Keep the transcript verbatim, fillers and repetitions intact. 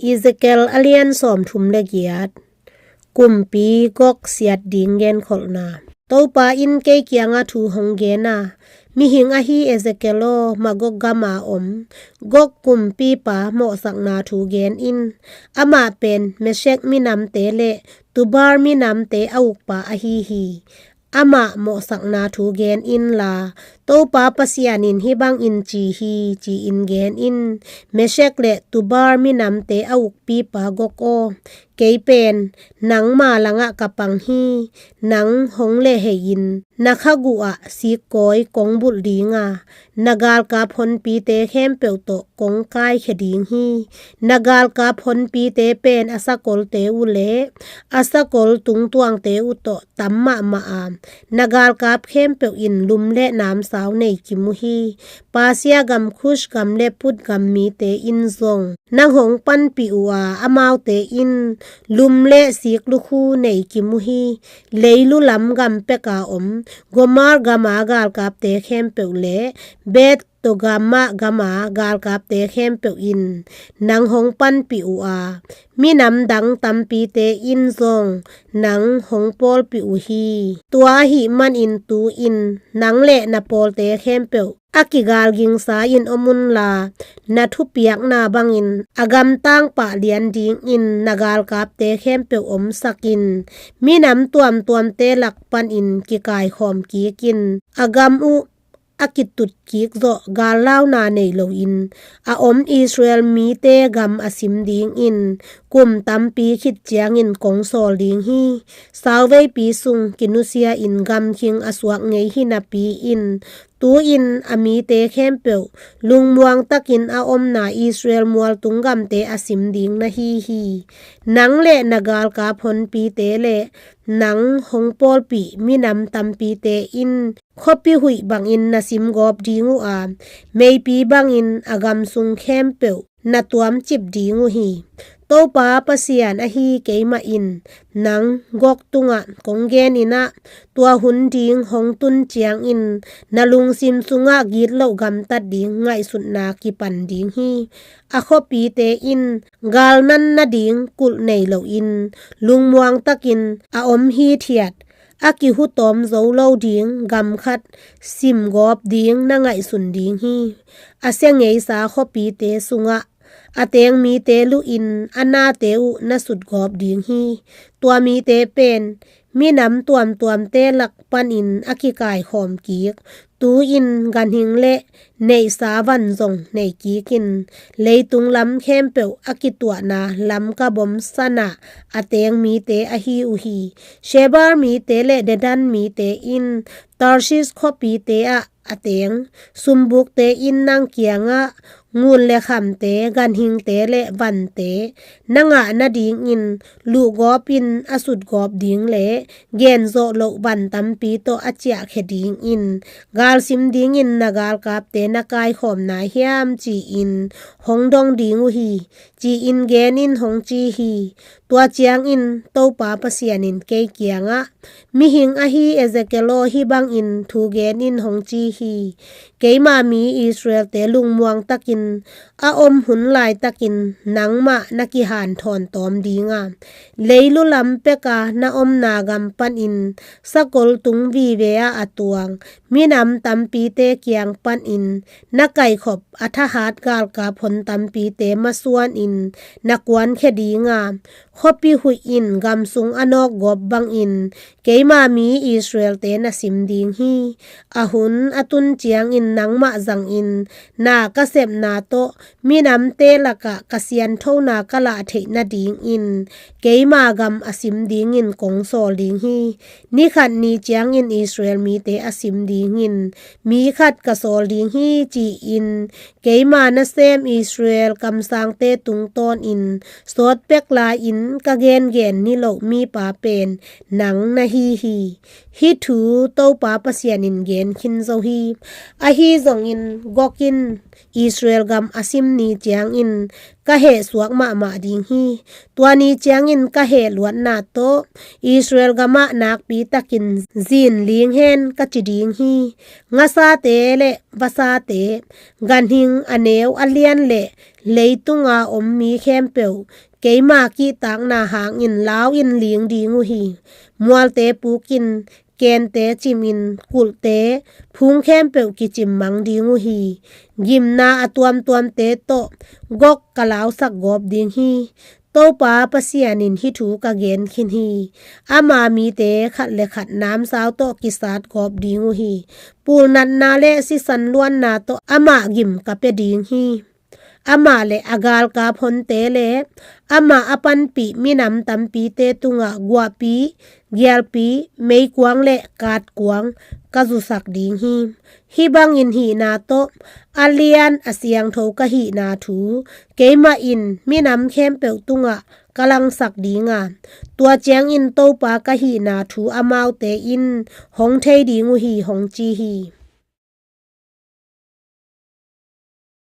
Ezekiel a lian sawmthum le giat. Kumpi Gog siat ding genkholhna. Topa in kei kiangah thu hong gen a, mihing ahi Ezekiel aw, Magog gama om Gog kumpipa mawhsakna thu gen in. Amah pen Meshek minamte le Tubal minamte a ukpa ahi hi. Amah mawhsakna thu gen inla, Topa Pasian in hih bangin ci hi, ci-in gen in. Meshek le Tubal minamte a ukpipa Gog aw, kei pen nangma langah ka pang hi. Nang hong lehhei-in na khaguh ah sikkawi kong bulh ding a, na galkap honpite khempeuh tawh kong kaikhia ding hi. Na galkap honpite pen a sakolte uh le a sakol tungtuangte uh tawh tam mahmah a, na galkap khempeuh in lum le namsau nei kim uh hi. Persia gam, Kush gam le Put gam mite in zong nang hong panpih uh a, amaute in lum le sik lukhu nei kim uh hi. Leilu lam gam peka om Gomer gama galkapte khempeuh le Beth Togarmah gama galkapte khempeuh in nang hong panpih uh a, minam dang tampite in zong nang hong pawlpih uh hi. Tua ahih manin tu-in nang le na pawlte khempeuh a kigalgingsa-in om unla, na thupiakna bangin a gamtang pah lian dingin na galkapte khempeuh omsak in. Minam tuamtuamte lak panin kikaikhawm kik in. A gam uh a kitut kik zawh, gallauna nei loin a om Israel mite gam a sim dingin kum tampi khit ciangin kong sawl ding hi. Sauveipi sung kinusia-in gamkhing a suak ngei hi napi-in, tu-in a mite khempeuh lungmuang takin a omna Israel mualtung gamte a sim ding na hi hi. Nang le na galkap honpite le nang hong pawlpih minam tampite in khuapi huih bangin na simgawp ding uh a, meipi bangin a gam sung khempeuh na tuamcip ding uh hi. Topa Pasian ahi keimah in nang Gog tungah kong genin ah, tua hun ding hong tun ciangin na lungsim sungah gitloh gamtat ding ngaihsutna kipan ding hi. A khuapite in galnan nading kulh nei loin lungmuang takin a om hithiat, a kihutawm zo lo ding gam khat simgawp ding na ngaihsun ding hi. A sia ngeisa khuapite sungah a teng mite luhin a nate uh na sutgawp ding hi. Tua mite pen minam tuamtuamte lak panin a kikaikhawm kik, tu-in ganhing le neihsa van zong nei kikin, leitung lam khempeuh a kituahna Lamka bom sanah a teng mite ahi uh hi. Sheba mite le Dedan mite in Tarshish khuapite ah a teng, sumbukte in nang kiangah ngun le khamte, ganhingte le vante na ngah nadingin luhgawpin a sutgawp ding le genzawh loh van tampi tawh a ciahkhia dingin galsim dingin na galkapte na kaikhawm nai hiam, ci-in hong dong ding uh hi, ci-in genin hong ci hi. Tua ciangin Topa Pasian in kei kiangah, mihing ahi Ezekiel aw, hih bangin thu genin hong ci hi. Keima mi Israelte lungmuang takin a om hun laitakin nangmah na kihanthawn tawm ding a, leilu lam peka na omna gam panin sakol tung vive-ah a tuang minam tampite kiang panin na kaikhop a thahat galkap hon tampite masuanin na kuankhia ding a, khuapi huih in gam sung a nawkgawp bangin keima mi Israelte na sim ding hi. A hun a tun ciangin nangmah zangin na ka sepna tawh minamte lakah ka sianthona ka lah theih nadingin keima gam a sim dingin kong sawl ding hi. Ni khat ni ciangin Israel mite a sim dingin mi khat ka sawl ding hi, ci-in keima nasem Israel kamsangte tungtawnin sawtpek lai-in ka gengen niloh mipa pen nang na hi hi. Hih thu Topa Pasian in gen khin zo hi. Ahi Ahi zongin Gog in Israel gam a sim ni ciangin ka heh suak mahmah ding hi. Tua ni ciangin ka heh luatna tawh Israel gamah nakpi takin zin ling hen ka ci ding hi. Ngasate le vasate, ganhing a neu a lian le leitunga om mi khempeuh keima kihtakna hangin lau in ling ding uh hi. Mualte pukin, kente cimin, kulhte, phung khempeuh kicim mang ding uh hi. Gimna a tuamtuamte tawh Gog ka lausak gawp ding hi. Topa Pasian in hih thu ka gen khin hi. Ama mite khat le khat namsau tawh kisat gawp ding uh hi. Pulnatna le sisan luanna tawh amah gim ka pia ding hi. Amah le a galkap honte le amah a panpih minam tampite tungah guahpi, gialpi, meikuang le katkuang ka zusak ding hi. Hih bangin hihna tawh a lian a siangtho ka hihna thu keimah in minam khempeuh tungah ka langsak ding a, tua ciangin Topa ka hihna thu amaute in hong thei ding uh hi, hong ci hi.